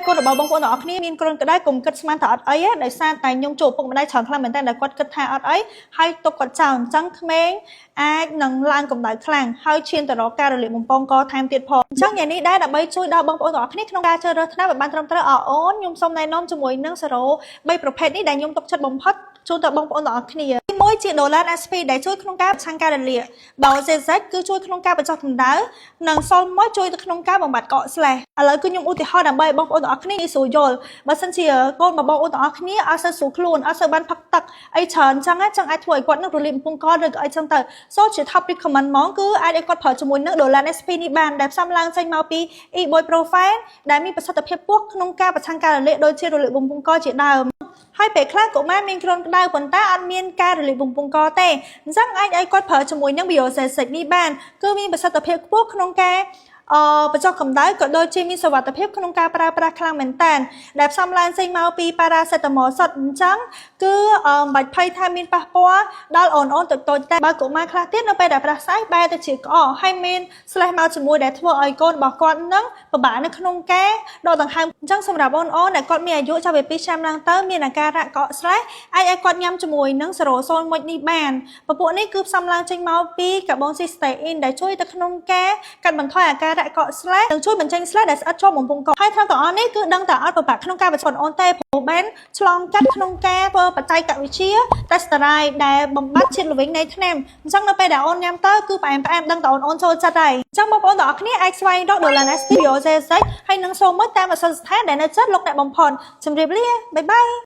កូនរបស់បងប្អូនទាំងអស់គ្នាមានគ្រុនក្តៅកុំគិតស្មានថាអត់អីទេដោយសារតែខ្ញុំជួបឪពុកម្ដាយច្រើនខ្លាំងមែនតើដែលគាត់គិតថាអត់អីហើយទុកគាត់ចោលអញ្ចឹងក្មេងអាចនឹងឡើងកម្ដៅខ្លាំងហើយឈានទៅរកការរលាកបំពង់កថែមទៀតផងអញ្ចឹងយ៉ាងនេះដែរដើម្បីជួយដល់បងប្អូនទាំងអស់គ្នាក្នុងការជ្រើសរើសថ្នាំឲ្យបានត្រឹមត្រូវអរអូនខ្ញុំសូមណែនាំជាមួយនឹងសេរ៉ូ3ប្រភេទនេះដែលខ្ញុំទុកចិត្តបំផុតជូនដល់បងប្អូនទាំងអស់គ្នាទីមួយជា Dolan SP ដែលជួយក្នុងការប្រឆាំងការរលាក Bioxyzec គឺជួយក្នុងការបញ្ចុះកម្ដៅនិង Solmox ជួយទៅក្នុងការបំបាត់កកស្លេស្មឥឡូវគឺខ្ញុំឧទាហរណ៍ដើម្បីឲ្យបងប្អូនទាំងអស់គ្នាងាយស្រួលយល់បើសិនជាកូនរបស់បងប្អូនទាំងអស់គ្នាអត់សូវស្រួលខ្លួនអត់សូវបានផឹកទឹកអីច្រើនអញ្ចឹងណាចឹងអាចធ្វើឲ្យគាត់នឹងរលាកបំពង់កឬក៏អីចឹងទៅ so ជា top recommend ហ្មងគឺអាចឲ្យគាត់ប្រើជាមួយនឹង Dolan SP នេះបានដែលផ្សំឡើងចេញមកពី Ibuprofen ដែលមានប្រសិទ្ធភាពខ្ពស់ក្នុងការប្រឆាំងការរលាកដូចជារលាកបំពង់កជាដើមហើយពេលខ្លះកុមារមានគ្រុនក្តៅប៉ុន្តែអត់មានការរលាកបំពង់កទេអញ្ចឹងអាចឲ្យគាត់ប្រើជាមួយនឹង Bioxyzec នេះបានគឺមានប្រសិទ្ធភាពខ្ពស់ក្នុងការបញ្ចុះកម្ដៅក៏ដូចជាមានសុវត្ថិភាពក្នុងការប្រើប្រាស់ខ្លាំងមែនតើដែលផ្សំឡើងចេញមកពីប៉ារ៉ាសេតាម៉ុលសុទ្ធអញ្ចឹងគឺមិនបាច់ភ័យថាមានប៉ះពាល់ដល់អូនអូនតូចតូចតែបើកុមារខ្លះទៀតនៅពេលដែលប្រាស្រ័យបែរទៅជាក្អកហើយមានស្លេស្មមកជាមួយដែលធ្វើឲ្យកូនរបស់គាត់នឹងពិបាកនៅក្នុងការដកដង្ហើមអញ្ចឹងសម្រាប់អូនអូនដែលគាត់មានអាយុចាប់ពី2ឆ្នាំឡើងទៅមានអាការៈកកស្លេស្មអាចឲ្យគាត់ញ៉ាំជាមួយនឹងសេរ៉ូសូលមុចនេះបានពពួកនេះគឺផ្សំឡើងចេញមកពីកាបូនស៊ីស្តេអ៊ីនដែលជួយទៅក្នុងការកាត់បន្ថយអាការៈកកស្លេស្មនិងជួយបញ្ចេញស្លេស្មដែលស្អិតជាប់បំពង់កហើយថ្នាំទាំងអស់នេះគឺដឹងតែអត់ពិបាកក្នុងការបញ្ចុះអូនទេព្រោះបានឆ្លងកាត់ក្នុងការធ្វើបច្ចេកវិទ្យាតេស្តរ៉ៃដែលបំបត្តិជាតិល្វីងនៃថ្នាំអញ្ចឹងនៅពេលដែលអូនញ៉ាំទៅគឺផ្អែមផ្អែមដឹងតែអូនអូនចូលចិត្តហើយអញ្ចឹងបងប្អូនទាំងអស់គ្នាអាចស្វែងរក Dolan SP Bioxyzec ហើយនឹងសូមមើលតាមឱសថស្ថានដែលនៅជិតលោកអ្នកបំផុតជម្រាបលា bye bye.